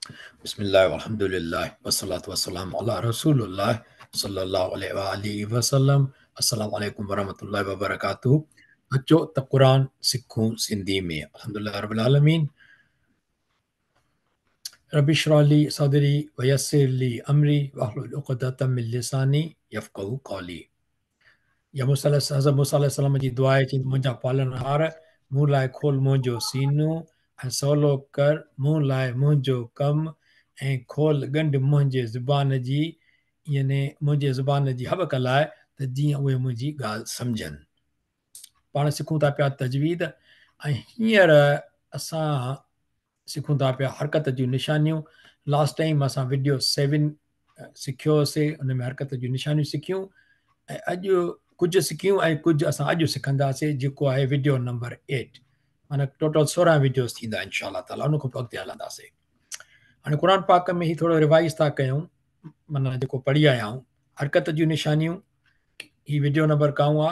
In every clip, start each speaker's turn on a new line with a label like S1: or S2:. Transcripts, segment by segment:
S1: بسم الله والحمد لله والصلاة والسلام على رسول الله صلي الله عليه وآله وسلم السلام عليڪم ورحمة الله وبرڪاته اچو ته قرآن سکون سنڌي ۾ الحمد لله رب العالمين رب اشرح لي صدري ويسر لي امري واحلل عقدة من لساني يفقهوا قولي يا موسيٰ عليه حضرت موسيٰ عليه السلام جي دعا آهي چي منهنجا پالڻهار مون لاء کول منهنجو سينو ۽ سولو ڪر مون لاء منهنجو ڪم ۽ کول ڳنڍ منهنجي زبان جي يعني منهنجي زبان جي هٻڪ لاء ته جيئن اهي منهنجي ڳالهه سمجهن. پاڻ سکون ٿا پيا تجويد ۽ هينئر اسان سکون ٿا پيا حرڪت جون نشانيون لاسٽ ٽائيم اسان وڊيو 7 سکيو هوسي ان ۾ حرڪت جون نشانيون سکيون ۽ اڄ ڪجهه سکيون ۽ ڪجهه اسان اڄ سکنداسي جيڪو آهي وڊيو نمبر 8 معنی ٽوٽل 16 وڊيوز ٿيندا انشاء الله تعالی ان کان پوء اڳتي هلنداسي هاڻي قرآن پاڪ ۾ هي ٿورو ريوائز ٿا ڪيون معنی جيڪو پڙهي آيا آهيون حرڪت جون نشانيون هي وڊيو نمبر ڪائون آ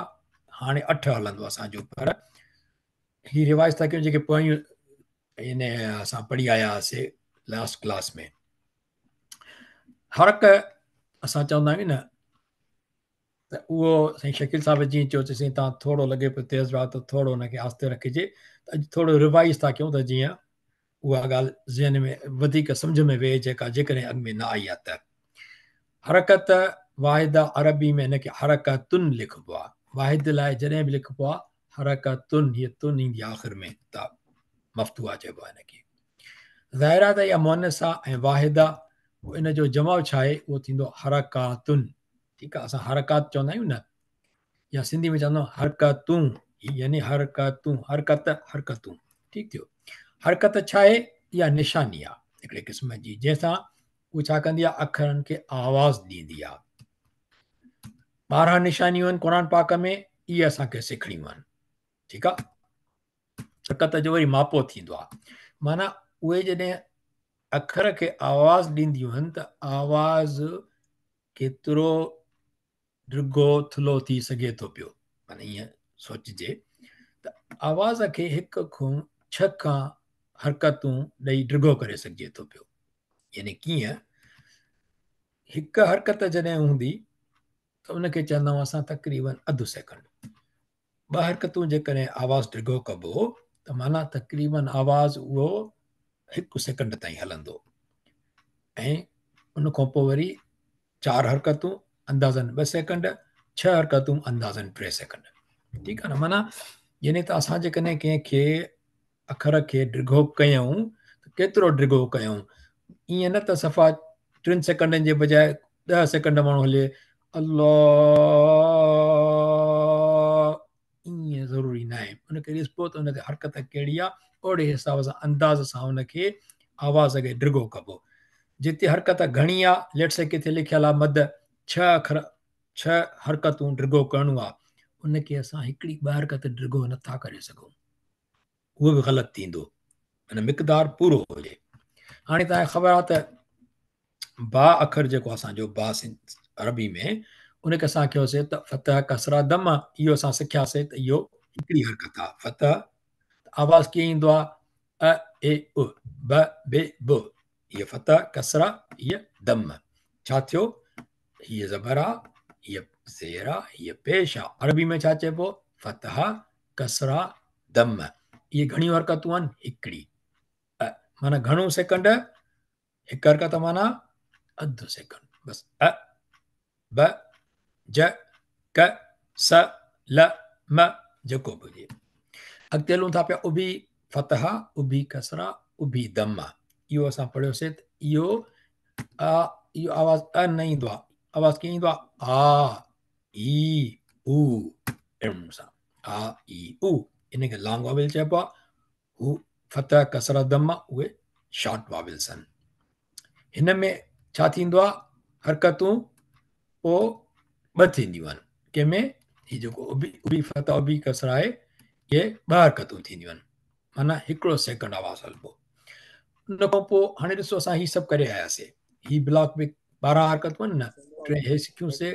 S1: هاڻي 8 هلندو اسان جو پر هي ريوائز ٿا ڪيون جيڪي پويون يعني اسان پڙهي آيا هئاسي لاسٽ ڪلاس ۾ حرڪ اسان چوندا آهيون نه ته اهو سائين شڪيل صاحب جيئن چيو ته سائين تان ٿورو لڳي پيو تيز ويا ته ٿورو ان کي آهستي رکجي ته اڄ ٿورو ريوائز ٿا ڪيون ته جيئن اها ڳالهه ذهن ۾ وڌيڪ سمجهه ۾ ويهي جيڪا جيڪڏهن اڳ ۾ نه آئي آهي ته حرڪت واحده عربي ۾ هن کي حرڪتن لکبو آهي واحد لاء جڏهن به لکبو آهي حرڪتن هي تن ايندي آخر ۾ ته مفتوحه چئبو آهي هن کي ظاهر آهي ته اها مؤنث آهي ۽ واحده پوء ان جو جمع ڇا آهي اهو ٿيندو حرڪاتن ٺيڪ آهي اسان حرڪات چوندا آهيون نه يا سنڌي ۾ چوندا آهيون حرڪتون يعني حرڪتون حرڪت حرڪتون ٺيڪ ٿيو حرڪت ڇا آهي اها نشاني آهي هڪڙي قسم جي جنهن سان هو ڇا ڪندي آهي اکرن کي آواز ڏيندي آهي 12 نشانيون آهن قرآن پاڪ ۾ اهي اسان کي سکڻيون آهن ٺيڪ آهي حرڪت جو وري ماپو ٿيندو آهي معنی اهي جڏهن اکر کي آواز ڏينديون آهن ته آواز ڪيترو ڊگهو ٿلهو ٿي سگهي ٿو پيو معنی ائين سوچجي ته آواز کي هڪ کان ڇهه کان حرڪتون ڏئي ڊگهو ڪري سگهجي ٿو پيو يعني ڪيئن هڪ حرڪت جڏهن هوندي ته ان کي چوندا آهيون اسان تقريبن اڌ سيڪنڊ ٻه حرڪتون جيڪڏهن آواز ڊگهو ڪبو ته معنيٰ تقريبن آواز اهو هڪ سيڪنڊ تائين هلندو ۽ ان کان پوء وري چار حرڪتون اندازن ٻه سيڪنڊ ڇهه حرڪتون اندازن ٽي سيڪنڊ ٺيڪ آهي نه معنيٰ يعني ته اسان جيڪڏهن ڪنهن کي اکر کي ڊگهو ڪيون ته ڪيترو ڊگهو ڪيون ائين نه ته صفا ٽن سيڪنڊن جي بجاء 10 سيڪنڊ ماڻهو هلي الله ائين ضروري نه آهي ان کي ڏسبو ته ان تي حرڪت ڪهڙي آهي اوڙي حساب سان انداز سان ان کي آواز کي ڊگهو ڪبو جتي حرڪت گهڻي آهي ليٽ سي ڪٿي لکيل آهي مد ڇهه اکر ڇهه حرڪتون ڊگهو ڪرڻو آهي ان کي اسان هڪڙي ٻه حرڪت ڊگهو نٿا ڪري سگهون اهو به غلط ٿيندو ان مقدار پورو هجي هاڻي توهان کي خبر آهي ته با اکر جيڪو اسان جو با عربي ۾ ان کي اسان ڪيوسي ته فتح ڪسرا دم اهو اسان سکياسي ته اهو هڪڙي حرڪت آهي فتح آواز ڪيئن ايندو آهي ا اي ا ب ب ب هي فتح ڪسرا هي دم ڇا ٿيو هي زبر آ هي زير آ هي پيش آ عربي ۾ ڇا چئبو فتح ڪسرا دم اهي گهڻيون حرڪتون آهن هڪڙي معنی گهڻو سيڪنڊ هڪ حرڪت معنی اڌ سيڪنڊ بس ا ب ج ڪ س ل م جيڪو به هجي اڳتي هلون ٿا پيا اڀي فتح اڀي ڪسرا اڀي دم اهو اسان پڙهيوسي ته اهو آ اهو آواز ا نه ايندو آهي آواز ڪيئن ايندو آهي آ اي او اهڙي نموني سان آ اي او ان کي لانگ واول چئبو آهي هو فتح ڪسرا دم اهي شارٽ واولز آهن هن ۾ ڇا ٿيندو آهي حرڪتون پوء ٻه ٿينديون آهن ڪنهن ۾ هي جيڪو اڀي اڀي فتح اڀي ڪسرا آهي اهي ٻه حرڪتون ٿينديون آهن معنيٰ هڪڙو سيڪنڊ آواز هلبو ان کان پوء هاڻي ڏسو اسان هي سڀ ڪري آياسي هي بلاڪ ۾ 12 حرڪتون آهن نه ٽي هي سکيون سي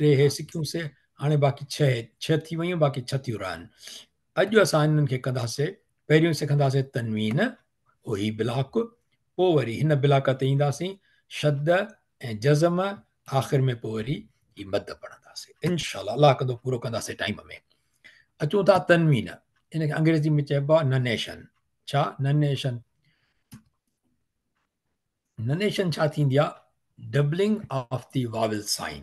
S1: ٽي هي سکيون سي هاڻي باقي 6 6 ٿي ويون باقي 6 ٿيون رهن اڄ اسان انهن کي ڪنداسي پهريون سکنداسي تنوين او هي بلاڪ پوء وري هن بلاڪ تي اينداسين، شد ۽ جزم، آخر ۾ پوء وري هي مد پڙهنداسين. انشاء الله الله ڪندو پورو ڪنداسين ٽائيم ۾. اچون ٿا تنوين، ان کي انگريزي ۾ چئبو آهي ننيشن. ڇا ننيشن؟ ننيشن ڇا ٿيندي آهي؟ Doubling of the vowel sign.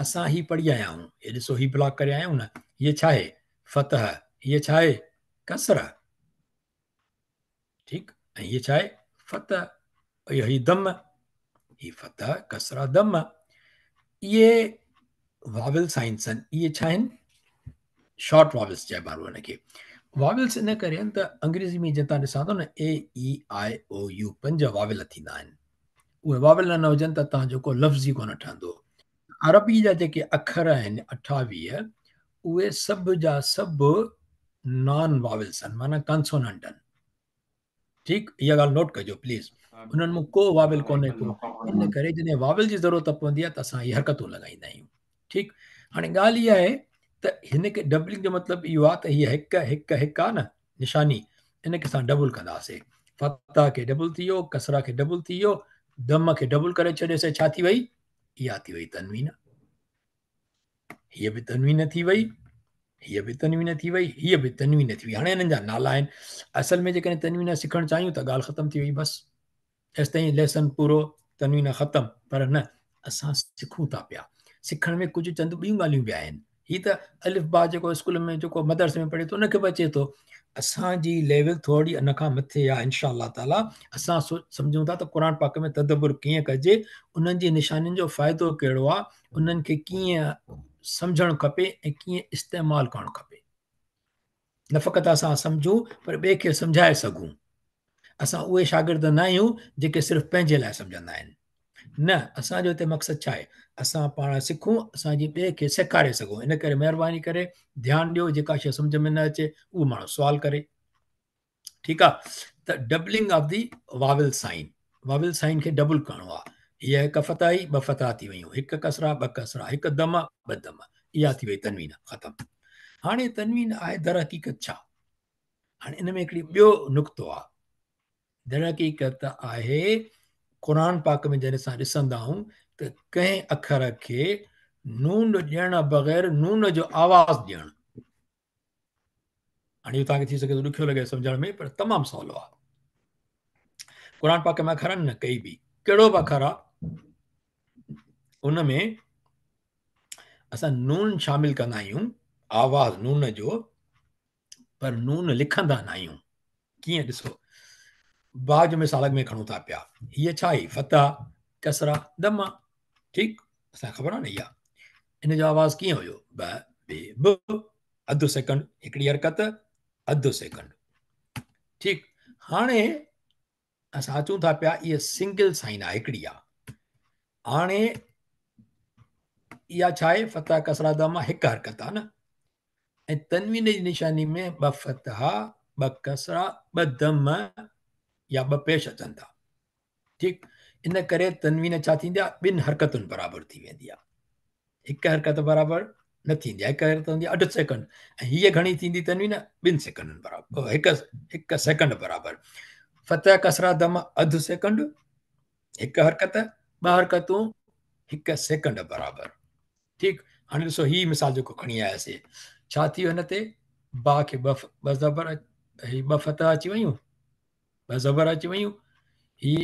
S1: اسان هي پڙهي آيا آهيون، هي ڏسو هي بلاڪ ڪري آيا آهيون نه، هيء ڇا آهي؟ فتح، هيء ڇا آهي؟ ڪسره. ٺيڪ، ۽ هيء ڇا آهي؟ فتح، هي دم، هي فتح ڪسره دم. اهي واول سائنس آهن. اهي ڇا آهن؟ شارٽ واولس چئبا آهن ان کي. واولس ان ڪري آهن ته انگريزي ۾ جيئن تان ڏسان ٿو نه اي اي آء او يو پنج واول ٿيندا آهن. اهي واول نه هجن ته تان جو ڪو لفظ ئي ڪونه ٺهندو. عربي جا جيڪي اکر آهن 28، اهي سڀ جا سڀ نان واولس آهن، معنيٰ ڪانسوننٽ آهن. ٺيڪ، اها ڳالهه نوٽ ڪجو پليز. انهن مان ڪو واول ڪونهي ڪو، ان ڪري جڏهن واول جي ضرورت پوندي آهي ته اسان اهي حرڪتون لڳائيندا آهيون. ٺيڪ، هاڻي ڳالهه اها آهي ته هن کي ڊبلنگ جو مطلب اهو آهي ته هيء هڪ هڪ هڪ آهي نه نشاني، ان کي اسان ڊبل ڪنداسين. فتح کي ڊبل ٿي ويو، ڪسره کي ڊبل ٿي ويو، دم کي ڊبل ڪري ڇڏيوسين، ڇا ٿي وئي؟ اها ٿي وئي تنوين. هيء به تنوين ٿي وئي، هيء به تنوين ٿي وئي، هيء به تنوين ٿي وئي. هاڻي انهن جا نالا آهن. اصل ۾ جيڪڏهن تنوين سکڻ چاهيون ته ڳالهه ختم ٿي وئي، بس ايستائين ليسن پورو، تنوين ختم. پر نه، اسان سکون ٿا پيا. سکڻ ۾ ڪجهه چند ٻيون ڳالهيون به آهن. هي ته الف با جيڪو اسڪول ۾ جيڪو مدرسي ۾ پڙهي ٿو ان کي به اچي ٿو. اسان جي ليول ٿوري ان کان مٿي آهي. انشاء الله تعالي اسان سمجهون ٿا ته قرآن پاڪ ۾ تدبر ڪيئن ڪجي، انهن جي نشانين جو فائدو ڪهڙو آهي، انهن کي ڪيئن سمجهڻ کپي ۽ ڪيئن استعمال ڪرڻ کپي. نه فقط اسان سمجهون پر ٻئي کي سمجهائي سگهون. اسان اهي شاگرد نه آهيون جيڪي صرف پنهنجي لاء سمجهندا آهن. نه، اسان جو هتي مقصد ڇا آهي؟ اسان پاڻ سکون، اسان جي ٻئي کي سيکاري سگهون. ان ڪري مهرباني ڪري ڌيان ڏيو، جيڪا شيء سمجهه ۾ نه اچي اهو ماڻهو سوال ڪري. ٺيڪ آ، ته doubling of the vowel sign, vowel sign کي ڊبل ڪرڻو آ. هيء هڪ فتح هئي، ٻه فتح ٿي ويون، هڪ ڪسرا، ٻه ڪسرا، هڪ دم، ٻه دم، اها ٿي وئي تنوين ختم. هاڻي تنوين آهي در حقيقت ڇا؟ هاڻي ان ۾ هڪڙي ٻيو نقطو آ. در حقيقت آهي قرآن پاڪ ۾ جڏهن اسان ڏسندا آهيون ته ڪنهن اکر کي نون ڏيڻ بغير نون جو آواز ڏيڻ، هاڻي اهو توهان کي ٿي سگهي ٿو ڏکيو لڳي سمجهڻ ۾ پر تمام سولو آهي. قرآن پاڪ ۾ اکر آهن نه، ڪئي به ڪهڙو به اکر آهي ان ۾ اسان نون شامل ڪندا آهيون، آواز نون جو، پر نون لکندا نه آهيون. ڪيئن ڏسو، با جو مثال اڳ ۾ کڻون ٿا پيا، هيء ڇا هئي؟ فتح ڪسرا دما. ٺيڪ، اسان کي خبر آهي نه اها. ان جو آواز ڪيئن هيو؟ ب بي ب، اڌ سيڪنڊ هڪڙي حرڪت، اڌ سيڪنڊ. ٺيڪ، هاڻي اسان اچون ٿا پيا، اها سنگل سائن آهي، هڪڙي آهي. هاڻي اها ڇا آهي؟ فتح ڪسرا دما هڪ حرڪت آهي نه، ۽ تنوين جي نشاني ۾ ٻه فتحا، ٻه ڪسرا، ٻه دم يا ٻه پيش اچن ٿا. ٺيڪ، ان ڪري تنوين ڇا ٿيندي آهي؟ ٻن حرڪتن برابر ٿي ويندي آهي، هڪ حرڪت برابر نه ٿيندي آهي. هڪ حرڪت هوندي آهي اڍ سيڪنڊ، ۽ هيء گهڻي ٿيندي تنوين ٻن سيڪنڊن برابر، هڪ هڪ سيڪنڊ برابر. فتح ڪسرا دم اڌ سيڪنڊ هڪ حرڪت، ٻه حرڪتون هڪ سيڪنڊ برابر. ٺيڪ، هاڻي ڏسو هي مثال جيڪو کڻي آياسي، ڇا ٿي ويو هن تي؟ با کي ٻه ٻه زبر، هي ٻه فتح اچي ويون، ٻه زبر اچي ويون، هي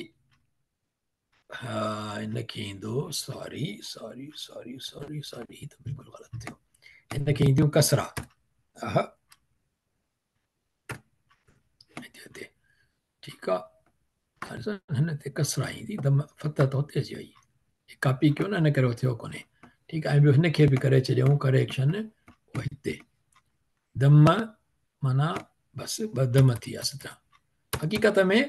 S1: هن کي ايندو، سوري سوري سوري سوري سوري، هي ته بلڪل غلط ٿيو، هن کي اينديون ڪسرا. اها هتي ٺيڪ آ، هن تي ڪسرا ايندي، دم فتح ته هتي اچي وئي، هي ڪاپي ڪيو نه ان ڪري ٿيو ڪونهي. ٺيڪ آ، ۽ ٻيو هن کي به ڪري ڇڏيون ڪريڪشن، هتي دم معنيٰ بس ٻه دم ٿي ويا سڌا. حقيقت ۾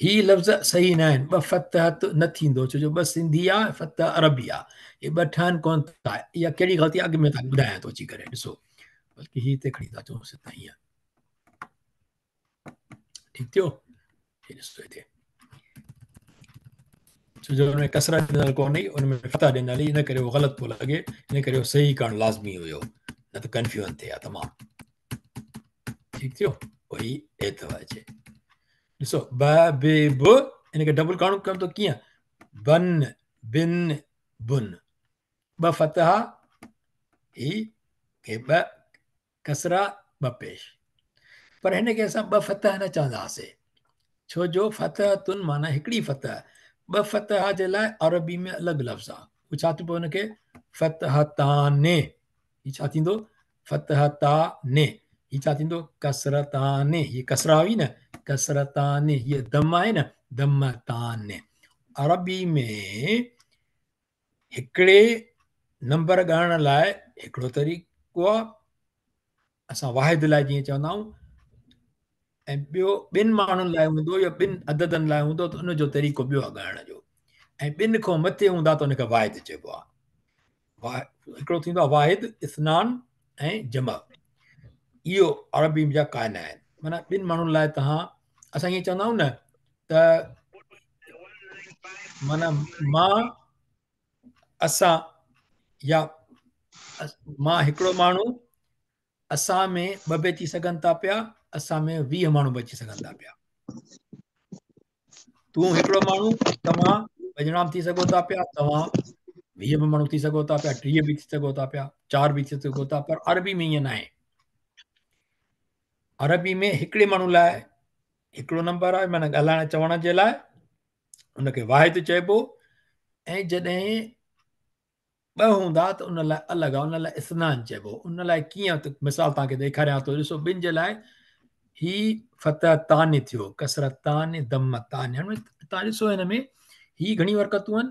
S1: هي لفظ صحيح نه آهن، ٻه فتح ته نه ٿيندو، ڇو جو ٻه سنڌي آ فتح عربي آ، هي ٻه ٺهن ڪونه ٿا. اها ڪهڙي غلطي اڳ ۾ توهان کي ٻڌايان ٿو اچي ڪري ڏسو، بلڪه هي هتي کڻي ٿا اچون سڌا هيئن. ٺيڪ ٿيو، هي ڏسو هتي ڇو جو ان ۾ ڪسرا ڏنل ڪونهي، ان ۾ فتح ڏنل هئي، ان ڪري اهو غلط پيو لڳي، ان ڪري اهو صحيح ڪرڻ لازمي هيو، نه ته ڪنفيوزن ٿئي ها تمام. ٺيڪ ٿيو، پوء هي ايترو اچي. ڏسو ب ب ب، ان کي ڊبل ڪرڻو پوندو ڪيئن؟ بن بن بن، ٻه فتحا هي ڪي ٻه ڪسرا ٻه پيش. پر هن کي اسان ٻه فتح نه چونداسين، ڇو جو فتحتن معنيٰ هڪڙي فتح، ٻه فتح جي لاء عربي ۾ الڳ لفظ آ. هو ڇا ٿيندو هن کي؟ فتحتان. هي ڇا ٿيندو؟ فتحتان. هي ڇا ٿيندو؟ ڪسرتان. هي ڪسرا هئي نه، ڪسرتان. هي دم آهي نه، دمتان. عربي ۾ هڪڙي نمبر ڳڻڻ لاء هڪڙو طريقو آ، اسان واحد لاء جيئن چوندا آهيون، ۽ ٻيو ٻن ماڻهن لاء هوندو يا ٻن عددن لاء هوندو ته ان جو طريقو ٻيو آ ڳڻڻ جو، ۽ ٻن کان مٿي هوندا ته ان کي واحد چئبو آ. هڪڙو ٿيندو آ واحد، اثنان ۽ جمع. اهو عربي جا قاعدا آهن. معنيٰ ٻن ماڻهن لاء توهان اسان ائين چوندا آهيون نه ته معنيٰ مان، اسان، يا مان هڪڙو ماڻهو، اسان ۾ ٻه به اچي سگهن ٿا پيا، اسان ۾ 20 ماڻهو به اچي سگهن ٿا پيا. تون هڪڙو ماڻهو، توهان ٻه ڄڻا به ٿي سگهو ٿا پيا، توهان 20 به ماڻهو ٿي سگهو ٿا پيا، 30 به ٿي سگهو ٿا پيا، 4 به ٿي سگهو ٿا، پر عربي ۾ ائين ناهي. عربي ۾ هڪڙي ماڻهو لاء هڪڙو نمبر آهي، معنيٰ ڳالهائڻ چوڻ جي لاء ان کي واحد چئبو، ۽ جڏهن ٻه هوندا ته ان لاء الڳ آهي، ان لاء اثنان چئبو. ان لاء ڪيئن ته مثال توهان کي ڏيکاريان ٿو. ڏسو ٻن جي لاء هي فتح تان ٿيو، ڪسرت تان، دم تان. هاڻي توهان ڏسو هن ۾ هي گهڻيون حرڪتون آهن،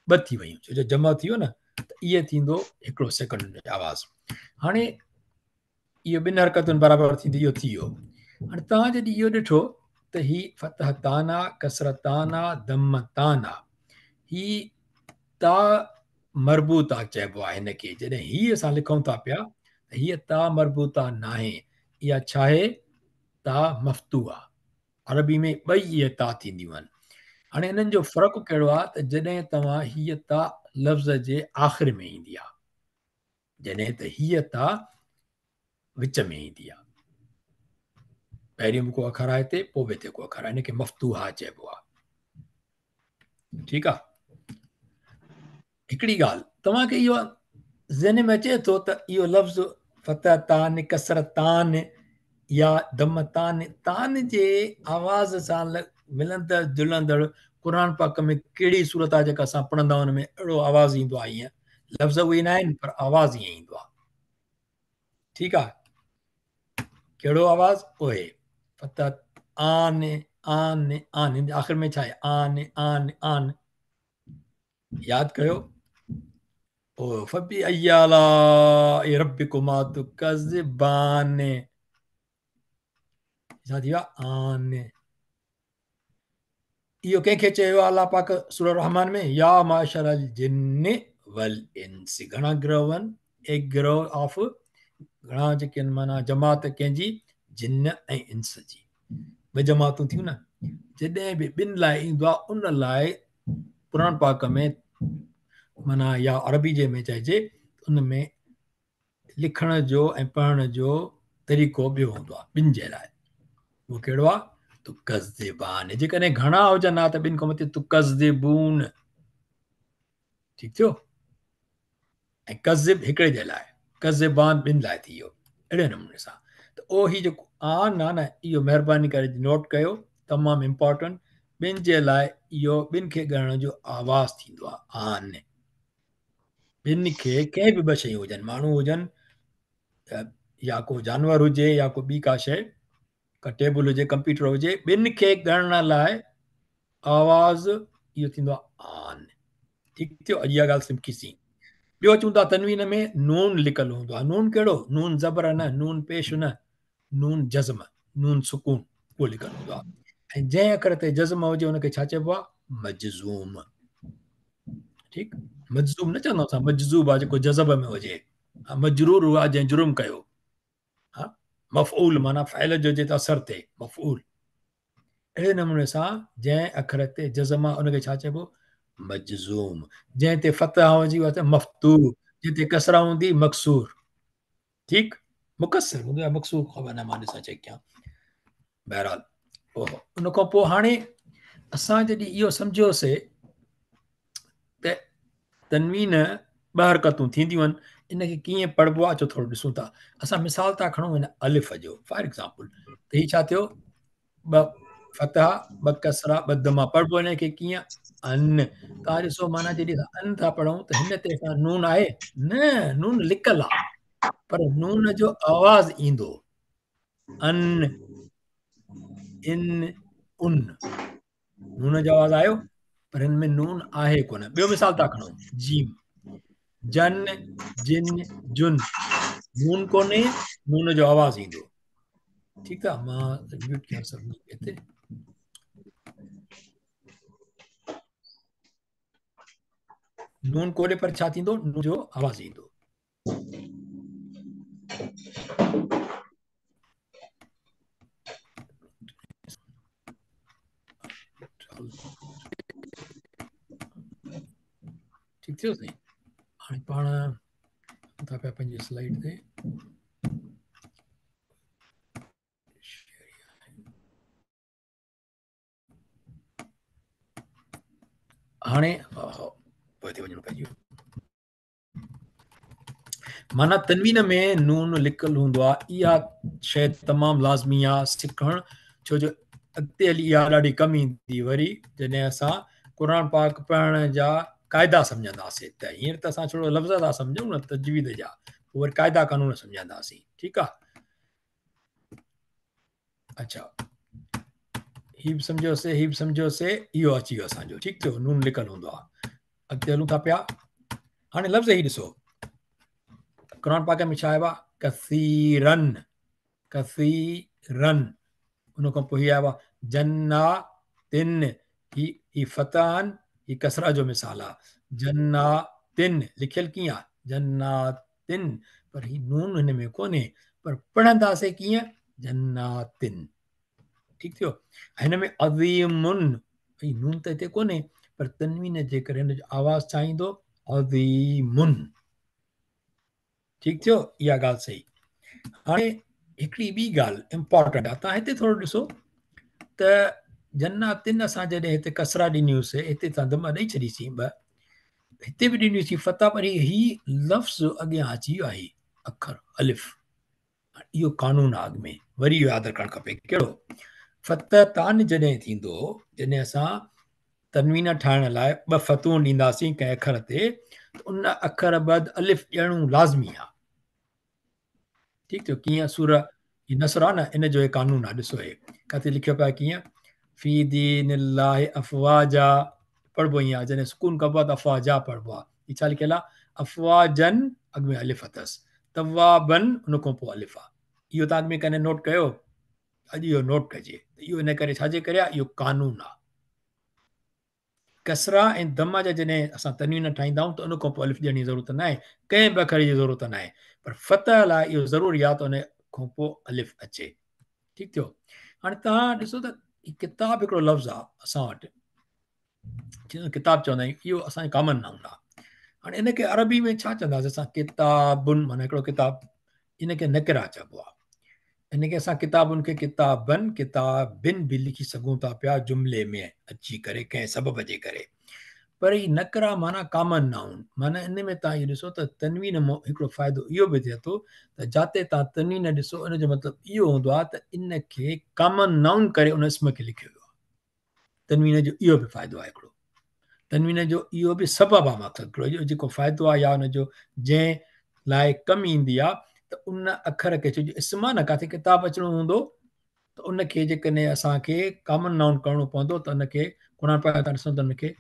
S1: ٻه ٿي ويون، ڇو جو جمع ٿي ويو نه، ته اهي ٿيندو هڪڙو سيڪنڊ جو آواز. هاڻي اهو ٻن حرڪتن برابر ٿيندي اهو ٿي ويو. هاڻي توهان جڏهن اهو ڏٺو ته هي فتح تان آ، ڪسرت تان آ، دم تان آ، هي تا مربوطه چئبو آهي هن کي. جڏهن هي اسان لکون ٿا پيا ته هيء تا مربوطه ناهي، اها ڇا آهي؟ تا مفتوحه. عربي ۾ ٻئي اهي تا ٿينديون آهن. هاڻي انهن جو فرق ڪهڙو آهي ته جڏهن توهان هيء تا لفظ جي آخر ۾ ايندي آهي، جڏهن ته هيء تا وچ ۾ ايندي آهي. پهريون به ڪو اکر آهي هتي، پوء به هتي ڪو اکر آهي، ان کي مفتوحه چئبو آهي. ٺيڪ آهي. هڪڙي ڳالهه توهان کي اهو ذهن ۾ اچي ٿو ته اهو لفظ فتح تان، ڪسر تان يا دم تان، تان جي آواز سان ملندڙ جلندڙ قرآن پاڪ ۾ ڪهڙي سورت آهي جيڪا اسان پڙهندا آهيون ان ۾ اهڙو آواز ايندو آهي؟ ائين لفظ اهي نه آهن پر آواز ائين ايندو آهي. ٺيڪ آهي. ڪهڙو آواز؟ اهي فتح آن آن آن، هن جي آخر ۾ ڇا آهي؟ آن آن آن. ياد ڪيو، او فبي اي آلاء ربڪما تڪذبان، ڇا ٿي ويو؟ آن. اهو ڪنهن کي چيو آهي الله پاڪ سورة الرحمن ۾ يا معشر الجن والانس. گهڻا گروه آهن، ايڪ گروه آف گهڻا جيڪي آهن، معنيٰ جماعت ڪنهن جي؟ جن ۽ انس جي. ٻه جماعتون ٿيون نه. جڏهن به ٻن لاء ايندو آهي ان لاء قرآن پاڪ ۾ معنيٰ يا عربي جي ۾ چئجي ان ۾ لکڻ جو ۽ پڙهڻ جو طريقو ٻيو هوندو آهي ٻن جي لاء. اهو ڪهڙو آهي؟ تڪذبان. جيڪڏهن گهڻا هجن ها ته ٻن کان مٿي تڪذبون. ٺيڪ ٿيو؟ ۽ ڪذب هڪڙي جي لاء، ڪذبان ٻن لاء ٿي ويو. اهڙي نموني سان ته اهو هي جيڪو آن آ نه، اهو مهرباني ڪري نوٽ ڪيو، تمام امپارٽنٽ. ٻن جي لاء اهو ٻن کي ڳڻڻ جو آواز ٿيندو آ آن. ٻن کي ڪنهن به ٻه شيون هجن، ماڻهو هجن يا ڪو جانور هجي يا ڪو ٻي ڪا شيء، ڪا ٽيبل هجي، ڪمپيوٽر هجي، ٻن کي ڳڻڻ لاء آواز اهو ٿيندو آهي آن. ٺيڪ ٿيو؟ اڄ اها ڳالهه سکيسين. ٻيو اچون ٿا تنوين ۾ نون لڪل هوندو آهي. نون ڪهڙو؟ نون زبر نه، نون پيش نه، نون جزم، نون سڪون، اهو لڪل هوندو آهي. ۽ جنهن اکر تي جزم هجي ان کي ڇا چئبو آهي؟ مجزوم. ٺيڪ، مجذوب نه چوندا اسان، مجذوب آهي جيڪو جذب ۾ هجي، مجرور آهي جنهن جرم ڪيو. ها، مفعول معنيٰ فعل جو جتي اثر ٿئي، مفعول. اهڙي نموني سان جنهن اکر تي جزم آهي ان کي ڇا چئبو؟ مجزوم. جنهن تي فتح هجي اها مفتوح، جنهن تي ڪسره هوندي مڪسور. ٺيڪ، مڪسر هوندو يا مڪسور خبر نه، مان ڏسان چيڪ ڪيان. بهرحال ان کان پوء هاڻي اسان جڏهن اهو سمجهيوسي ته تنوين ٻه حرڪتون ٿينديون آهن، ان کي ڪيئن پڙهبو آهي اچو ٿورو ڏسون ٿا. اسان مثال ٿا کڻون هن الف جو، فار ايگزامپل ته هي ڇا ٿيو؟ ٻه فتحا، ٻه ڪسرا، ٻه ضما. پڙهبو هن کي ڪيئن؟ ان. توهان ڏسو معنيٰ جڏهن اسان ان ٿا پڙهون ته هن تي اسان نون آهي نه، نون لڪل آهي پر نون جو آواز ايندو ان، ان، ان. نون جو آواز آيو پر هن ۾ نون آهي ڪونه. ٻيو مثال ٿا کڻون جيم، جن، جن، جن. نون ڪونهي، نون جو آواز ايندو. ٺيڪ آ، مان ميوٽ ڪيان سڀني کي هتي. نون ڪونهي پر ڇا ٿيندو؟ نون جو آواز ايندو. ٺيڪ ٿيو سائين. هاڻي پاڻ ٿا پيا پنهنجي سلائيڊ تي. هاڻي پوئتي وڃڻو پئجي ويو. معنيٰ تنوين ۾ نون لڪل هوندو آهي. اها شيء تمام لازمي آهي سکڻ، ڇو جو اڳتي هلي اها ڏاڍي ڪم ايندي وري جڏهن اسان قرآن پاڪ پڙهڻ جا قاعدا سمجهنداسين ته هينئر ته اسان ڇڙو لفظ ٿا سمجهون نه تجويد جا، پوء وري قاعدا قانون سمجهنداسين. ٺيڪ آهي. اچھا هي به سمجهيوسي، هي به سمجهيوسي، اهو اچي ويو اسان جو. ٺيڪ ٿيو، نون لڪل هوندو آهي. اڳتي هلون ٿا پيا. هاڻي لفظ هي ڏسو قرآن پاڪ ۾ ڇا آيو آهي؟ ڪثيرن، ڪثيرن. ان کان پوء هي آيو آهي جناتن. هي فتح آهن، هي ڪسرا جو مثال آهي. جناتن لکيل ڪيئن آهي؟ جناتن، پر هي نون هن ۾ ڪونهي، پر پڙهنداسين ڪيئن؟ جناتن. ٺيڪ ٿيو. هن ۾ عظيمن، هي نون ته هتي ڪونهي پر تنوين جي ڪري هن جو آواز ڇا ايندو؟ عظيمن. ٺيڪ ٿيو، اها ڳالهه صحيح. هاڻي هڪڙي ٻي ڳالهه امپارٽنٽ آهي، توهان هتي ٿورو ڏسو ته جناتن اسان جڏهن هتي ڪسرا ڏنيونسي، هتي اسان ضمه ڏئي ڇڏيسين ٻه، هتي به ڏنيونسين فتح، پر هي لفظ اڳيان اچي ويو آهي اکر الف. اهو قانون آهي، اڳ ۾ وري اهو ياد رکڻ کپي. ڪهڙو؟ فتح تان جڏهن ٿيندو، جڏهن اسان تنوين ٺاهڻ لاء ٻه فتحون ڏينداسين ڪنهن اکر تي، ته ان اکر بعد الف ڏيڻو لازمي آهي. ٺيڪ ٿيو. ڪيئن سوره هي نصر آهي نه، ان جو هي قانون آهي. ڏسو هي ڪاٿي لکيو پيو آهي ڪيئن في دين الله افواجا پڙهبو ائين آهي، جڏهن سڪون ڪبو آهي ته افواجا پڙهبو آهي. هي ڇا لکيل آهي؟ افواجن، اڳ ۾ الف اٿس، توابن ان کان پوء الف آهي. اهو توهان اڳ ۾ ڪڏهن نوٽ ڪيو؟ اڄ اهو نوٽ ڪجي ته اهو ان ڪري ڇا جي ڪري آهي؟ اهو قانون آهي. ڪسرا ۽ ضمه جا جڏهن اسان تنوين ٺاهيندا آهيون ته ان کان پوء الف ڏيڻ جي ضرورت ناهي، ڪنهن به اکر جي ضرورت ناهي، پر فتح لاء اهو ضروري آهي ته ان کان پوء الف اچي. ٺيڪ ٿيو. هاڻي توهان ڏسو ته هي ڪتاب هڪڙو لفظ آهي اسان وٽ، جنهن کي ڪتاب چوندا آهيون، اهو اسان جو ڪامن نائون آهي. هاڻي ان کي عربي ۾ ڇا چونداسين اسان؟ ڪتابن، معنيٰ هڪڙو ڪتاب، ان کي نڪره چئبو آهي. ان کي اسان ڪتابن کي ڪتابن، ڪتابن به لکي سگهون ٿا پيا جملي ۾ اچي ڪري ڪنهن سبب جي ڪري، پر هي نڪره معنيٰ ڪامن نائون، معنيٰ ان ۾ توهان اهو ڏسو ته تنوين مان هڪڙو فائدو اهو به ٿئي ٿو ته جاتي توهان تنوين ڏسو ان جو مطلب اهو هوندو آهي ته ان کي ڪامن نائون ڪري ان اسم کي لکيو ويو آهي. تنوين جو اهو به فائدو آهي هڪڙو، تنوين جو اهو به سبب آهي، مقصد هڪڙو اهو جيڪو فائدو آهي يا ان جو جنهن لاء ڪم ايندي آهي ته ان اکر کي، ڇو جو اسم آهي نه، ڪاٿي ڪتاب اچڻو هوندو ته ان کي جيڪڏهن اسان کي ڪامن نائون ڪرڻو پوندو ته ان کي قرآن پاڪ تان ڏسون ته ان کي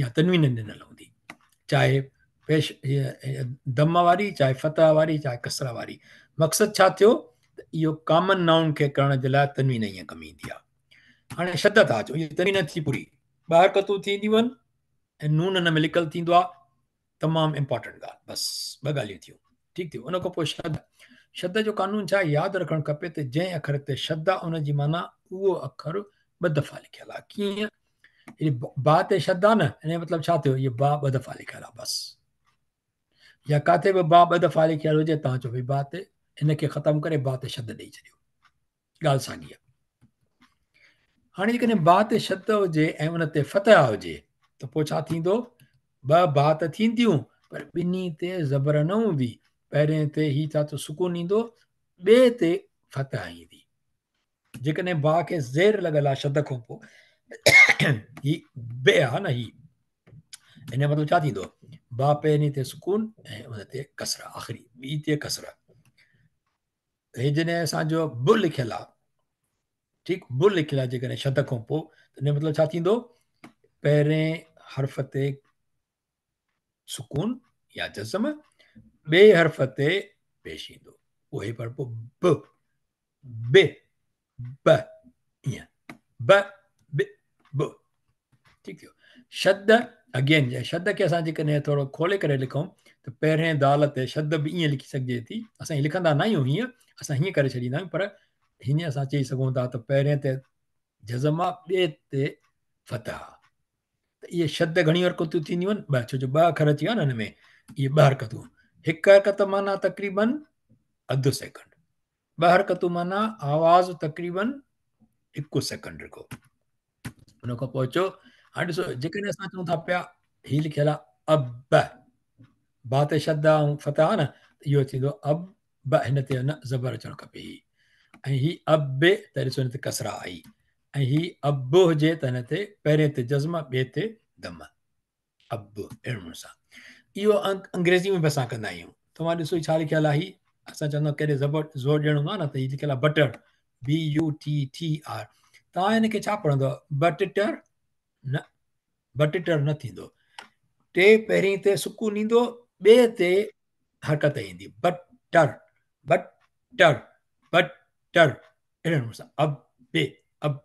S1: يا تنوين ڏنل هوندي، چاهي پيش ضم واري، چاهي فتح واري، چاهي ڪسره واري. مقصد ڇا ٿيو ته اهو ڪامن نائون کي ڪرڻ جي لاء تنوين ائين ڪم ايندي آهي. هاڻي شد ٿا اچون، اهي تنوين ٿي پوري، ٻه حرڪتون ٿينديون آهن ۽ نون ان ۾ لڪل ٿيندو آهي. تمام امپارٽنٽ ڳالهه، بس ٻه ڳالهيون ٿيون. ٺيڪ ٿيو. ان کان پوء شد، شد جو قانون ڇا آهي؟ ياد رکڻ کپي ته جنهن اکر تي شد آهي ان جي معنيٰ اهو اکر ٻه دفعا لکيل آهي. ڪيئن؟ هي با تي شد آهي نه، ان جو مطلب ڇا ٿيو؟ هي با ٻه دفعا لکيل آهي بس. يا ڪاٿي به با ٻه دفعا لکيل هجي توهان چئو ڀئي با تي ان کي ختم ڪري با تي شد ڏئي ڇڏيو، ڳالهه ساڳي آهي. هاڻي جيڪڏهن با تي شد هجي ۽ ان تي فتح هجي ته پوء ڇا ٿيندو؟ ٻه با ته ٿينديون پر ٻنهي تي زبر نه هوندي. پهرين تي هي ڇا ٿو سڪون ايندو، ٻئي تي فتح ايندي. جيڪڏهن با کي زير لڳل آهي شد کان پوء هي بي آهي نه هي ان جو مطلب ڇا ٿيندو؟ با پهرين تي سڪون ۽ ان تي ڪسره آخري ٻي تي ڪسره. هي جڏهن اسان جو ب لکيل آهي ٺيڪ ب لکيل آهي جيڪڏهن شد کان پوء ته ان جو مطلب ڇا ٿيندو؟ پهرين حرف تي سڪون يا جزم ٻئي حرف تي پيش ايندو اهو هي پڙهبو ب ب ب ائين ب ب ب ٺيڪ ٿيو شد اگين شد کي اسان جيڪڏهن ٿورو کولي ڪري لکون ته پهرين دال تي شد به ائين لکي سگهجي ٿي اسان ائين لکندا نه آهيون هيئن اسان هيئن ڪري ڇڏيندا آهيون پر هيئن اسان چئي سگهون ٿا ته پهرين تي جزم آ ٻئي تي فتح آ ته اهي شد گهڻيون حرڪتون ٿينديون آهن ٻه ڇو جو ٻه اکر اچي ويا نه هن ۾ اهي ٻه حرڪتون هڪ حرڪت معنيٰ تقريبن اڌ سيڪنڊ ٻه حرڪتون معنيٰ آواز تقريبن هڪ سيڪنڊ رکو ان کان پوء اچو هاڻي ڏسو جيڪڏهن اسان چون ٿا پيا هي لکيل آهي اب با تي شد ۽ فتح آهي نه ته اهو ٿيندو اب ب هن تي نه زبر اچڻ کپي هي ۽ هي اب ته ڏسو هن تي ڪسرا آئي ۽ هي اب هجي ته هن تي پهرين تي جزم ٻئي تي دم اب اهڙي نموني سان اهو انگريزي ۾ به اسان ڪندا آهيون توهان ڏسو ڇا لکيل آهي اسان چوندا آهيون ڪهڙي زبر زور ڏيڻو هوندو آهي نه ته هي لکيل آهي butter B U T T R توهان هن کي ڇا پڙهندو بٽٽر نه بٽٽر نه ٿيندو ٽي پهرين تي سڪون ايندو ٻئي تي حرڪت ايندي بٽر بٽر بٽر اهڙي نموني سان اب بي اب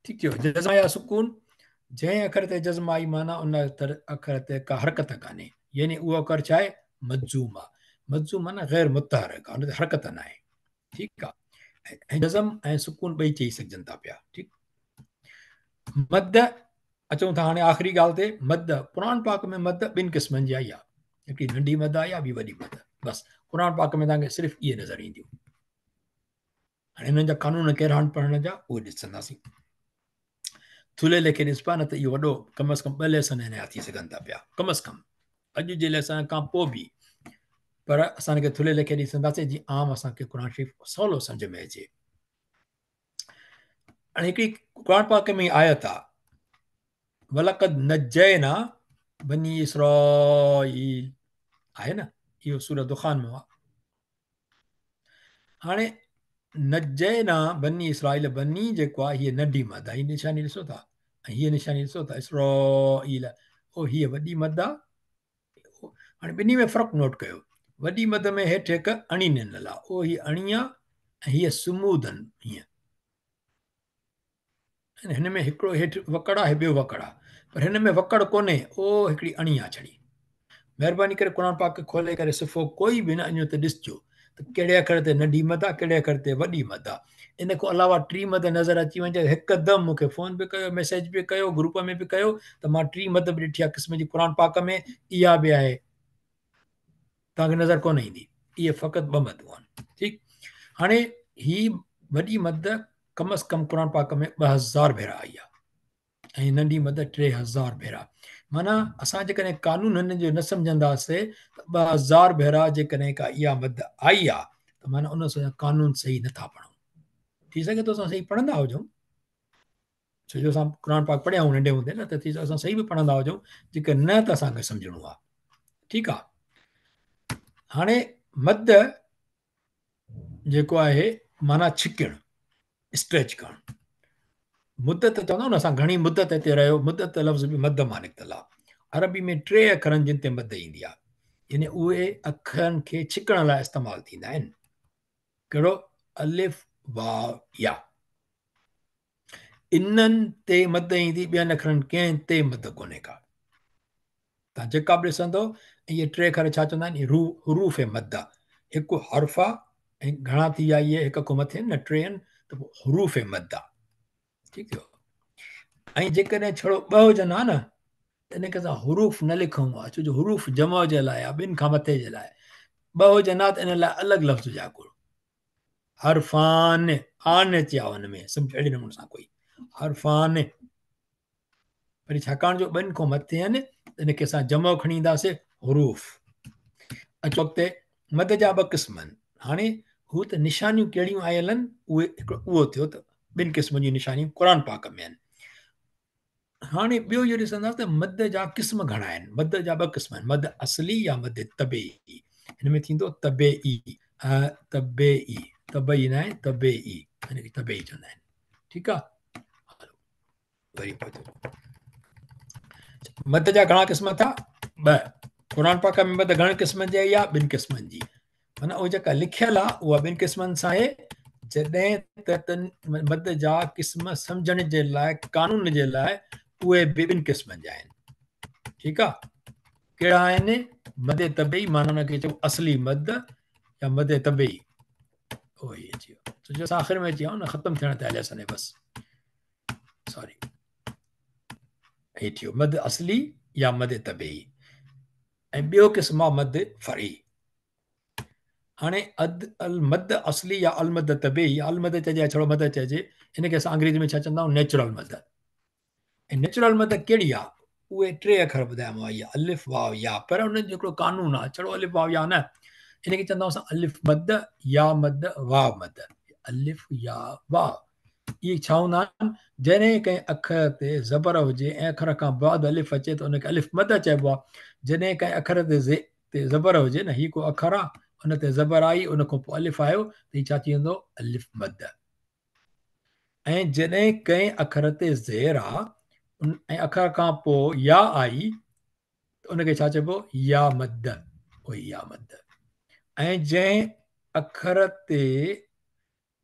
S1: ٺيڪ ٿيو جزم يا سڪون جنهن اکر تي جزم آئي معنيٰ ان اکر تي ڪا حرڪت ڪانهي يعني اهو اکر ڇا آهي مجزوم آهي مجزوم معنيٰ غير متحرڪ آهي ان تي حرڪت نه آهي ٺيڪ آهي ۽ جزم ۽ سڪون ٻئي چئي سگهجن ٿا پيا ٺيڪ مد اچون ٿا هاڻي آخري ڳالهه تي مد قرآن پاڪ ۾ مد ٻن قسمن جي آئي آهي هڪڙي ننڍي مد آئي آهي ٻي وڏي مد بس قرآن پاڪ ۾ توهان کي صرف اهي نظر اينديون هاڻي انهن جا قانون ڪهڙا آهن پڙهڻ جا اهي ڏسنداسين ٿلهي ليکي ڏسبا نه ته اهو وڏو ڪم از ڪم ٻه ليسن هن جا ٿي سگهن ٿا پيا ڪم از ڪم اڄ جي ليسن کان پوء به پر اسان کي ٿلهي ليکي ڏسنداسين جي عام اسان کي قرآن شريف سولو سمجھ ۾ اچي هاڻي هڪڙي قرآن پاڪ ۾ آيت آ ولقد نجينا بني اسرائيل آهي نه اهو سورة دخان ۾ آ هاڻي نجينا بني اسرائيل بني جيڪو آهي هيء ننڍي مد آهي هي نشاني ڏسو ٿا ۽ هيء نشاني ڏسو ٿا اسرائيل او هيء وڏي مد آهي هاڻي ٻنهي ۾ فرق نوٽ ڪيو وڏي مد ۾ هيٺ هڪ اڻي ڏنل آهي او هيء اڻي آهي ۽ هيء سمودن هيئن هن ۾ هڪڙو هيٺ وڪڙ آهي ٻيو وڪڙ آهي پر هن ۾ وڪڙ ڪونهي او هڪڙي اڻي آ ڇڙي مهرباني ڪري قرآن پاڪ کي کولي ڪري صفحو ڪوئي به نه اڃو ته ڏسجو ته ڪهڙي اکر تي ننڍي مد آ ڪهڙي اکر تي وڏي مد آ ان کان علاوه ٽي مد نظر اچي وڃي هڪدم مون کي فون به ڪيو ميسيج به ڪيو گروپ ۾ به ڪيو ته مان ٽي مد به ڏٺي آ قسم جي قرآن پاڪ ۾ اها به آهي توهان کي نظر ڪونه ايندي. اهي فقط ٻه مدون آهن. ٺيڪ هاڻي هي وڏي مد ڪم از ڪم قرآن پاڪ ۾ 2000 ڀيرا آئي آهي ۽ ننڍي مد 3000 ڀيرا معنيٰ اسان جيڪڏهن قانون هن جو نه سمجهنداسي ته 2000 ڀيرا جيڪڏهن ڪا اها مد آئي آهي ته معنيٰ ان سان قانون صحيح نٿا پڙهون ٿي سگهي ٿو اسان صحيح پڙهندا هجون ڇو جو اسان قرآن پاڪ پڙهيا آهيون ننڍي هوندي نه ته ٿي اسان صحيح به پڙهندا هجون جيڪي نه ته اسان کي سمجهڻو آهي ٺيڪ آهي هاڻي مد جيڪو آهي معنيٰ ڇڪڻ اسٽريچ ڪرڻ مدت چوندا آهيون نه اسان گهڻي مدت هتي رهيو مدت لفظ به مد مان نڪتل آهي عربي ۾ ٽي اکرن جن تي مد ايندي آهي يعني اهي اکرن کي ڇڪڻ لاء استعمال ٿيندا آهن ڪهڙو الف واو يا انهن تي مد ايندي ٻين اکرن ڪنهن تي مد ڪونهي ڪا. توهان جيڪا به ڏسندو اهي ٽي اکر ڇا چوندا آهن روح حروف مد هڪ حرف آ ۽ گهڻا ٿي ويا اهي هڪ کان مٿي آهن نه ٽي آهن ته پوء حروف مد آ ٺيڪ ٿيو ۽ جيڪڏهن ڇڙو ٻه هجن ها نه ته ان کي اسان حروف نه لکون ها ڇو جو حروف جمع جي لاء آ ٻن کان مٿي جي لاء ٻه هجن ها ته ان لاء الڳ لفظ هجي ها ڪو. حرفان آن اچي آ ان ۾ سمجھ اهڙي نموني سان ڪوئي حرفان وري ڇاڪاڻ جو ٻن کان مٿي آهن ته ان کي اسان جمع کڻي اينداسين حروف. اچو اڳتي مد جا ٻه قسم آهن. هاڻي هو ته نشانيون ڪهڙيون آيل آهن اهي هڪڙو اهو ٿيو ته ٻن قسمن جون نشانيون قرآن پاڪ ۾ آهن. هاڻي ٻيو اهو ڏسنداسين ته مد جا قسم گهڻا آهن. مد جا ٻه قسم آهن، مد اصلي يا مد طبيعي. هن ۾ ٿيندو طبيعي، طبيعي، طبعي ناهي، طبيعي، هن کي طبيعي چوندا آهن. ٺيڪ آهي. وري پوء مد جا گهڻا قسم ٿيا؟ ٻه. قرآن پاڪ ۾ مد گهڻن قسمن جي آئي آهي؟ ٻن قسمن جي. معنيٰ اها جيڪا لکيل آهي اها ٻن قسمن سان آهي. جڏهن ته تن مد جا قسم سمجهڻ جي لاء قانون جي لاء اهي به ٻن قسمن جا آهن. ٺيڪ آهي. ڪهڙا آهن؟ مد طبعي معنيٰ ان کي چئبو اصلي مد يا مد طبعي. اهو ئي اچي ويو. سو اسان آخر ۾ اچي ويا آهيون نه ختم ٿيڻ تي هليا سني بس. سوري هي ٿيو مد اصلي يا مد طبيعي ۽ ٻيو قسم آ مد فرعي. هاڻي اد المد اصلي يا المد طبيعي يا المد چئجي يا ڇڙو مد چئجي ان کي اسان انگريزي ۾ ڇا چوندا آهيون نيچرل مد. ۽ نيچرل مد ڪهڙي آ؟ اهي ٽي اکر ٻڌايامانو اها الف واو يا، پر انهن جو هڪڙو قانون آ ڇڙو الف واو يا نه، ان کي چوندا آهيون اسان الف مد يا مد واو مد. الف يا واو اهي ڇا هوندا آهن؟ جڏهن ڪنهن اکر تي زبر هجي ۽ اکر کان بعد الف اچي ته ان کي الف مد چئبو آهي. جڏهن ڪنهن اکر تي تي زبر هجي نه هي ڪو اکر آهي ان تي زبر آئي ان کان پوء الف آيو ته هي ڇا ٿي ويندو الف مد. ۽ جڏهن ڪنهن اکر تي زير آ ۽ اکر کان پوء يا آئي ته ان کي ڇا چئبو يا مد، اهو يا مد. ۽ جنهن اکر تي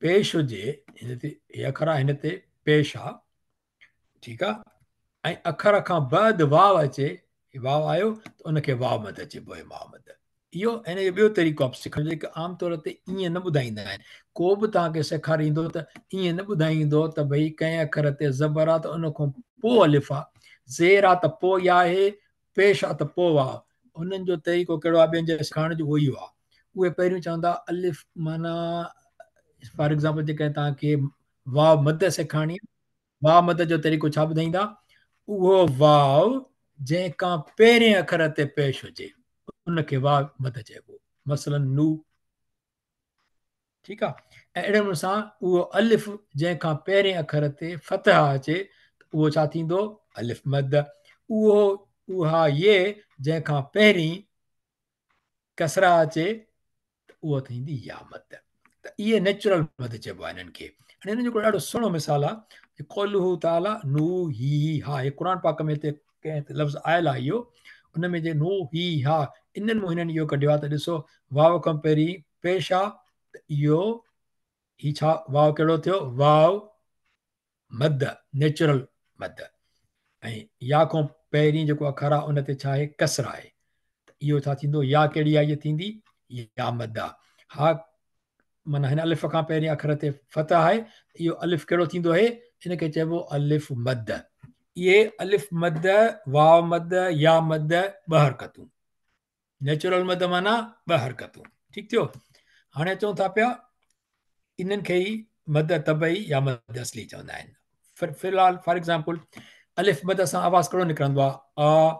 S1: پيش هجي، هن تي هي اکر آ هن تي پيش آ، ٺيڪ آ، ۽ اکر کان بعد واو اچي، واو آيو ته ان کي واو مد چئبو آهي، واو مد. اهو ان جو ٻيو طريقو آهي سکڻ جو، جيڪي عام طور تي ائين نه ٻڌائيندا آهن. ڪو به توهان کي سيکاريندو ته ائين نه ٻڌائيندو ته ڀئي ڪنهن اکر تي زبر آ ته ان کان پوء الف آ، زير آ ته پوء يا آهي، پيش آ ته پوء واو. انهن جو طريقو ڪهڙو آ ٻين جي سيکارڻ جو، اهو اهو آ. اهي پهريون چوندا الف معنيٰ فار ايگزامپل جيڪڏهن توهان کي واو مد سيکارڻي آ، واو مد جو طريقو ڇا ٻڌائيندا؟ اهو واو جنهن کان پهرين اکر تي پيش هجي ان کي واو مد چئبو. مثلاً نو. ٺيڪ آ. ۽ اهڙي نموني سان اهو الف جنهن کان پهرين اکر تي فتح اچي ته اهو ڇا ٿيندو؟ الف مد. اهو اها يي جنهن کان پهرين ڪسره اچي ته اهو ٿيندي يا مد. ته اهي نيچرل مد چئبو آهي انهن کي. هاڻي انهن جو هڪڙو ڏاڍو سهڻو مثال آهي قوله تعالي نو هي ها، هي قرآن پاڪ ۾ هتي ڪنهن تي لفظ آيل آهي اهو، ان ۾ جي نو هي ها انهن مون هنن اهو ڪڍيو آهي ته ڏسو واو کان پهرين پيش آ ته اهو هي ڇا واو ڪهڙو ٿيو؟ واو مد، نيچرل مد. ۽ يا کان پهرين جيڪو اکر آ ان تي ڇا آهي؟ ڪسره آهي. ته اهو ڇا ٿيندو؟ يا ڪهڙي آئي ٿيندي؟ يا مد آ. ها معنيٰ هن الف کان پهرين اکر تي فتح آهي ته اهو الف ڪهڙو ٿيندو آهي؟ ان کي چئبو الف مد. اهي الف مد، واو مد، يا مد ٻه حرڪتون. نيچرل مد معنيٰ ٻه حرڪتون. ٺيڪ ٿيو. هاڻي اچون ٿا پيا انهن کي ئي مد طبعي يا مد اصلي چوندا آهن. في الحال فار ايگزامپل الف مد سان آواز ڪهڙو نڪرندو آهي؟ آ.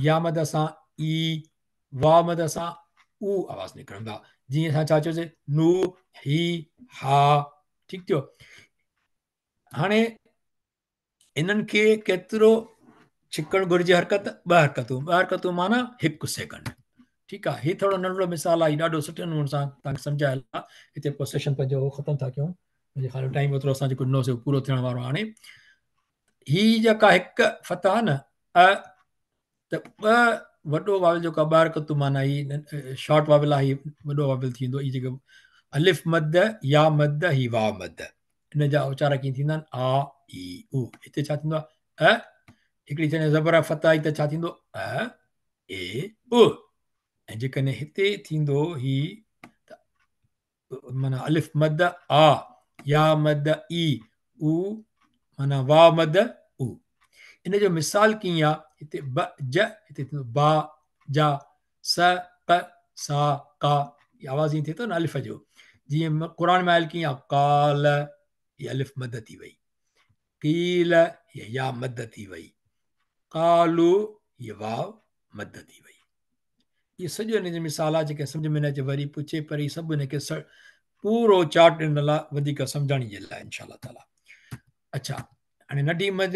S1: يا مد سان اي، واو مد سان او آواز نڪرندو آهي. جيئن اسان ڇا چيوسي نو، هي، ها. ٺيڪ ٿيو. هاڻي انهن کي ڪيترو ڇڪڻ گهرجي حرڪت؟ ٻه حرڪتون. ٻه حرڪتون معنيٰ هڪ سيڪنڊ. ٺيڪ آهي. هي ٿورو ننڍڙو مثال آهي، ڏاڍو سٺي نموني سان توهان کي سمجهايل آهي. هتي پوء سيشن پنهنجو ختم ٿا ڪيون. منهنجي خيال ۾ ٽائيم اوترو اسان جيڪو ڏنوسي اهو پورو ٿيڻ وارو آهي هاڻي. هي جيڪا هڪ فتح آهي نه ا، ته ٻه وڏو واول جيڪو ٻه حرڪتون معنيٰ هي شارٽ واول آهي، هي وڏو واول ٿيندو. هي جيڪو الف مد، يا مد، هي واو مد، ان جا اچار ڪيئن ٿيندا آهن؟ آ، اي، او. هتي ڇا ٿيندو آهي؟ ا. هڪڙي جڏهن زبر فتح آئي ته ڇا ٿيندو؟ ا، اي، او. ۽ جيڪڏهن هتي ٿيندو هي ته معنيٰ الف مد آ، يا مد اي، او معنيٰ واو مد او. ان جو مثال ڪيئن آ؟ هتي ب ج، هتي ٿيندو با جا، س ق سا قا، هي آواز ائين ٿئي ٿو نه الف جو. जीअं क़ुर में आयल कीअं आहे, काल हीअ अलिफ मद थी वई, कील हीअ या मद थी वई, कालू हीअ वाव मद थी वई। इहो सॼो हिन जो मिसाल आहे, जेके सम्झ में न अचे वरी पुछे, पर इहो सभु हिनखे पूरो चार्ट ॾिनल आहे वधीक सम्झाणी जे लाइ इंशा ताला। अच्छा, हाणे नंढी मद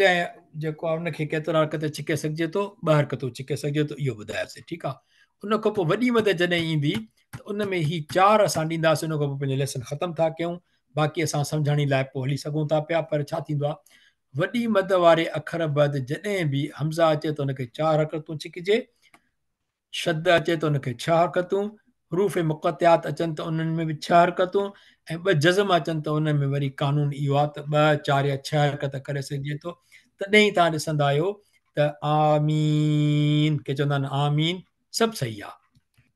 S1: जेको आहे उनखे केतिरा हरकत छिके सघिजे थो? ॿ हरकतूं छिके सघिजे थो, इहो ॿुधायोसीं, ठीकु आहे। उन खां पोइ वॾी मद जॾहिं ईंदी त उन में ही चार असां ॾींदासीं, उन खां पोइ पंहिंजो लेसन ख़तमु था कयूं, बाक़ी असां सम्झाणी लाइ पोइ हली सघूं था पिया। पर छा थींदो आहे, वॾी मद वारे अखर बाद जॾहिं बि हमज़ा अचे त उनखे चार हरकतूं छिकिजे, शद अचे त उनखे छह हरकतूं, हरूफ़ मुक़त्तियात अचनि त उन्हनि में बि छह हरकतूं, ऐं ॿ जज़म अचनि त उन में वरी कानून इहो आहे त ॿ, चार या छह हरकत करे सघिजे थो। तॾहिं तव्हां ॾिसंदा आहियो त आमीन के चवंदा आहिनि, आमीन सभु सही आहे,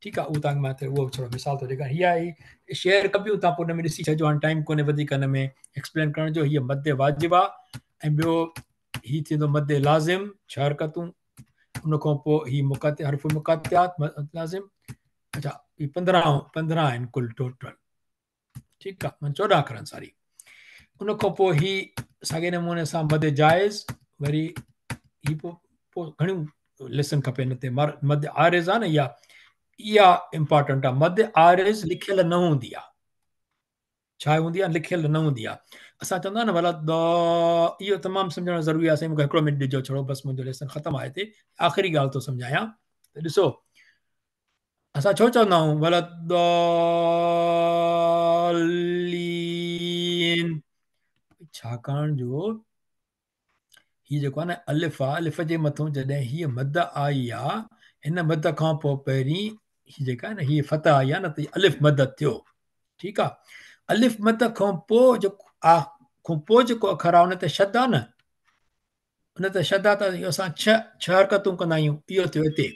S1: ठीकु आहे। उहो तव्हांखे मां उहो थोरो मिसाल थो ॾेखारियाँ। हीअ आहे शेयर कबियूं, तव्हां पोइ हुन में ॾिसी छॾिजो, हाणे टाइम कोन्हे वधीक हिन में एक्सप्लेन करण जो। हीअ मद वाजिब आहे ऐं ॿियो हीअ थींदो मद लाज़िम, छह हरकतूं, उन खां पोइ हीअ मुक़त हर्फ मुक़त्तियात लाज़िम। अच्छा, हीअ 15 आहिनि कुल टोटल, ठीकु आहे, माना 14 अखर आहिनि सारी। उन खां पोइ हीअ साॻे नमूने सां मद जाइज़, वरी हीअ पोइ घणियूं लेसन खपे हिन ते। मद आरिज़ आहे न, इहा इहा इम्पोर्टेंट आहे। मद आरिज़ लिखियल न हूंदी आहे, छा हूंदी आहे? लिखियल न हूंदी आहे। असां चवंदा आहियूं न वला the, इहो तमामु सम्झणु ज़रूरी आहे। साईं मूंखे हिकिड़ो मिंट ॾिजो, छड़ो बसि मुंहिंजो लेसन ख़तमु आहे हिते, आख़िरी ॻाल्हि थो सम्झायां। त ॾिसो असां छो चवंदा आहियूं वला दालीन, छाकाणि जो हीअ जेको आहे न अलिफ आहे, अलिफ जे मथां जॾहिं हीअ मद आई आहे, हिन मद खां पोइ पहिरीं हीअ जेका आहे न हीअ फतह आई आहे न, त अलिफ मद थियो, ठीकु आहे। अलिफ मद खां पोइ जेको खां पोइ जेको अखर आहे उन ते शद आहे न, उन ते शद आहे त इहो असां छह छह हरकतूं कंदा आहियूं, इहो थियो हिते।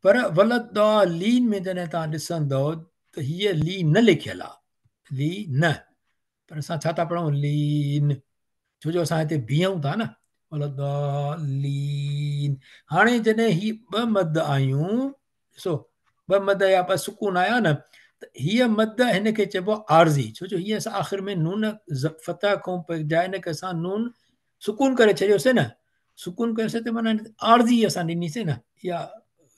S1: पर वलदालीन में जॾहिं तव्हां ॾिसंदव त हीअ ली न लिखियलु आहे, ली न, पर असां छा था पढ़ूं लीन, छो जो असां हिते बीहूं था न वलदालीन। हाणे जॾहिं हीअ ॿ मद आयूं, ॾिसो ॿ मद या ॿ सुकून आया न, त हीअ मद हिनखे चइबो आहे आरज़ी, छो जो हीअ असां आख़िर में नून फतह खां बजाए हिनखे असां नून सुकून करे छॾियोसीं न, सुकून कयोसीं त माना आरज़ी असां ॾिनीसीं न, इहा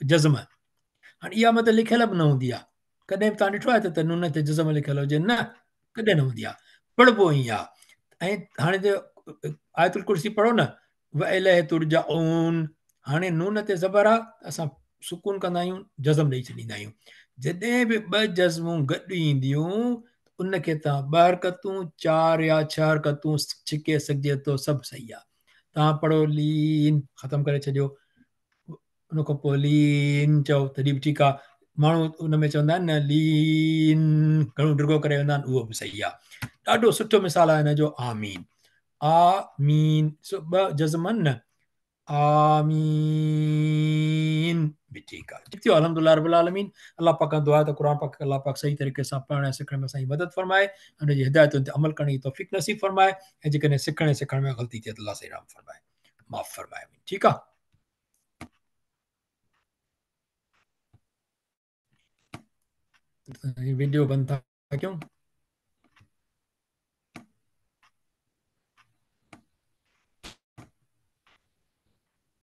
S1: जज़म। हाणे इहा मद लिखियल बि न हूंदी आहे, कॾहिं बि तव्हां ॾिठो आहे त नून ते जज़म लिखियल हुजे? न, कॾहिं न हूंदी आहे, पढ़िबो ईअं आहे। ऐं हाणे जो आयतुल कुर्सी पढ़ो न, व इलैहि तुरजाऊन, हाणे नून ते ज़बर आहे, असां सुकून कंदा आहियूं, जज़म ॾेई छॾींदा आहियूं। जॾहिं बि ॿ जज़मूं गॾु ईंदियूं उनखे तव्हां ॿ हरकतूं, चार या छह हरकतूं छिके सघिजे थो, सभु सही आहे। तव्हां पढ़ो लीन, ख़तमु करे छॾियो, उन खां पोइ लीन चओ तॾहिं बि ठीकु आहे। माण्हू उन में चवंदा आहिनि न लीन, घणो डिघो करे वेंदा आहिनि, उहो बि सही आहे। ॾाढो सुठो मिसाल आहे हिन जो आमीन, आमीन, सो ॿ जज़म आहिनि न, आमीन बि ठीकु आहे। ठीकु थियो, अल्हम्दुलिल्लाह रब्बिल आलमीन। अलाह पाक खां दुआ आहे त क़ुर पाक अलाह पाक सही तरीक़े सां पढ़ण ऐं सिखण में असांजी मदद फरमाए, हुनजी हिदायतुनि ते अमल करण जी तौफ़ीक़ नसीब फरमाए, ऐं जेकॾहिं सिखण ऐं सेखारण में ग़लती थिए त अलाह साईं रहम फरमाए, माफ़ फरमाए। ठीकु आहे। वीडियो बंदि था कयूं।